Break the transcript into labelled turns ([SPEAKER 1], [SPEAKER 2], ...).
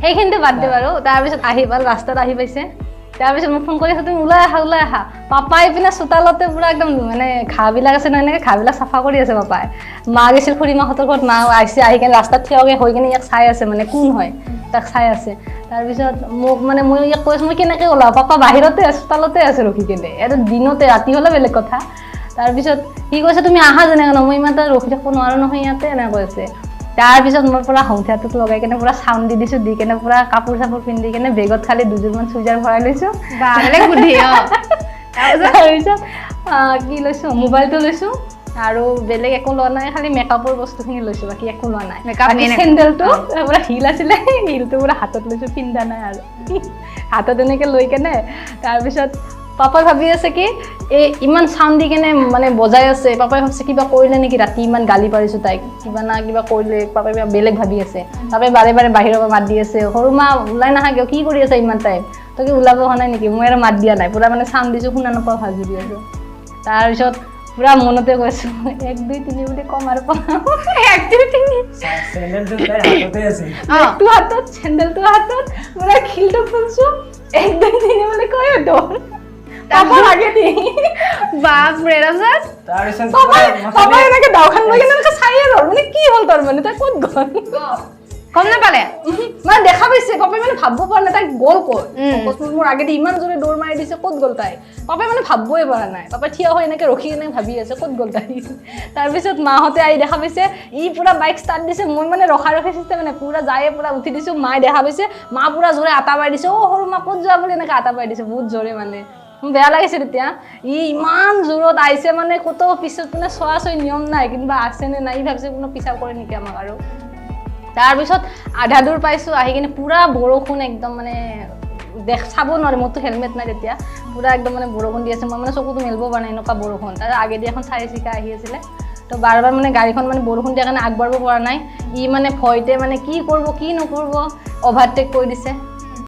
[SPEAKER 1] সেইখিনিতে বাদ দে বাৰু। তাৰপিছত আহি পাল, ৰাস্তাত আহি পাইছে। তাৰপিছত মোক ফোন কৰি আছে, তুমি ওলাই আহা, ওলাই আহা। পাপাই পিনে চোতালতে পূৰা একদম মানে ঘাঁহবিলাক আছে নহয়, এনেকৈ ঘাঁহবিলাক চাফা কৰি আছে পাপাই। মা গৈছিল খুৰীমাহঁতৰ ঘৰত, মা আহিছে, আহি কিনে ৰাস্তাত থিয় হৈ কিনে ইয়াক চাই আছে, মানে কোন হয় তাক চাই আছে। তাৰপিছত মোক মানে মই ইয়াক কৈছোঁ, মই কেনেকৈ ওলাওঁ, পাপা বাহিৰতে আছে, চোতালতে আছে ৰখি কিনে। এইটো দিনতে, ৰাতি হ'লে বেলেগ কথা। তাৰপিছত সি কৈছে, তুমি আহা যেনেকৈ, ন মই ইমান এটা ৰখি থাকিব নোৱাৰোঁ নহয় ইয়াতে, এনেকৈ কৈছে। তাৰপিছত মই পূৰা হোম থিয়েটাৰটোত লগাই কেনে পূৰা চাউণ্ড দি দিছোঁ, দি কেনে পূৰা কাপোৰ চাপোৰ পিন্ধি কেনে বেগত খালি দুযোৰমান চুইজাৰ ভৰাই লৈছোঁ। তাৰপিছত কি লৈছোঁ, মোবাইলটো লৈছোঁ আৰু বেলেগ একো লোৱা নাই, খালি মেকআপৰ বস্তুখিনি লৈছোঁ, বাকী একো লোৱা নাই। চেণ্ডেলটো পূৰা হিল আছিলে, হিলটো পূৰা হাতত লৈছোঁ, পিন্ধা নাই আৰু হাতত এনেকৈ লৈ কেনে। তাৰপিছত পাপাই ভাবি আছে কি এই ইমান চাউণ্ড দি কেনে মানে বজাই আছে, পাপাই ভাবছে কিবা কৰিলে নেকি, ৰাতি ইমান গালি পাৰিছোঁ তাইক, কিবা না কিবা কৰিলে, পাপাই কিবা বেলেগ ভাবি আছে। পাপাই বাৰে বাৰে বাহিৰৰ পৰা মাত দি আছে, সৰু মা ওলাই নাহা কিয়, কি কৰি আছে ইমান টাইম, তই কি ওলাব হোৱা নাই নেকি? মই আৰু মাত দিয়া নাই, পূৰা মানে চাউণ্ড দিছোঁ, শুনা নোপোৱা ভাজি দি আছোঁ। তাৰপিছত পূৰা মনতে কৈছোঁ 1 2 3 বুলি ক'ম আৰু 1 2 3। বেগটো হাতত, চেণ্ডেলটো হাতত, পূৰা খিলটো খুলছোঁ, 1 2 3 বুলি কৈ দৌৰ। কি হ'ল তাৰ মানে তাই ক'ত গ'ল
[SPEAKER 2] গম নাপালে,
[SPEAKER 1] মানে দেখা পাইছে পাপাই, মানে ভাবিব পৰা নাই তাই গ'ল ক'ত, মোৰ আগেদি ইমান জোৰে দৌৰ মাৰি দিছে, ক'ত গ'ল তাই, পাপাই মানে ভাবিবই পৰা নাই। পাপাই থিয় হৈ এনেকে ৰখি এনেকে ভাবি আছে ক'ত গ'ল তাই। তাৰপিছত মাহঁতে আহি দেখা পাইছে, ই পূৰা বাইক ষ্টাৰ্ট দিছে, মই মানে ৰখা ৰখি চিষ্টেম মানে পূৰা যায়ে পূৰা উঠি দিছোঁ। মায়ে দেখা পাইছে, মা পূৰা জোৰে আটা পাৰি দিছে, অ' সৰু মা ক'ত যোৱা বুলি এনেকে আটা পাৰি দিছে বহুত জোৰে, মানে বেয়া লাগিছে তেতিয়া। ই ইমান জোৰত আহিছে মানে ক'তো পিছত মানে চোৱা চুই নিয়ম নাই, কোনোবা আছে নে নাই, ই ভাবিছে কোনো পিছা কৰে নেকি আমাক আৰু। তাৰপিছত আধা দূৰ পাইছোঁ, আহি কিনে পূৰা বৰষুণ একদম মানে দেখ চাব নোৱাৰে, মোৰতো হেলমেট নাই তেতিয়া, পূৰা একদম মানে বৰষুণ দি আছে, মই মানে চকুটো মেলিব পৰা নাই এনেকুৱা বৰষুণ। তাৰ আগেদি এখন চাৰিচকীয়া আহি আছিলে, তো বাৰ বাৰ মানে গাড়ীখন মানে বৰষুণ দিয়াৰ কাৰণে আগবাঢ়িব পৰা নাই। ই মানে ভয়তে মানে কি কৰিব কি নকৰিব অভাৰটেক কৰি দিছে।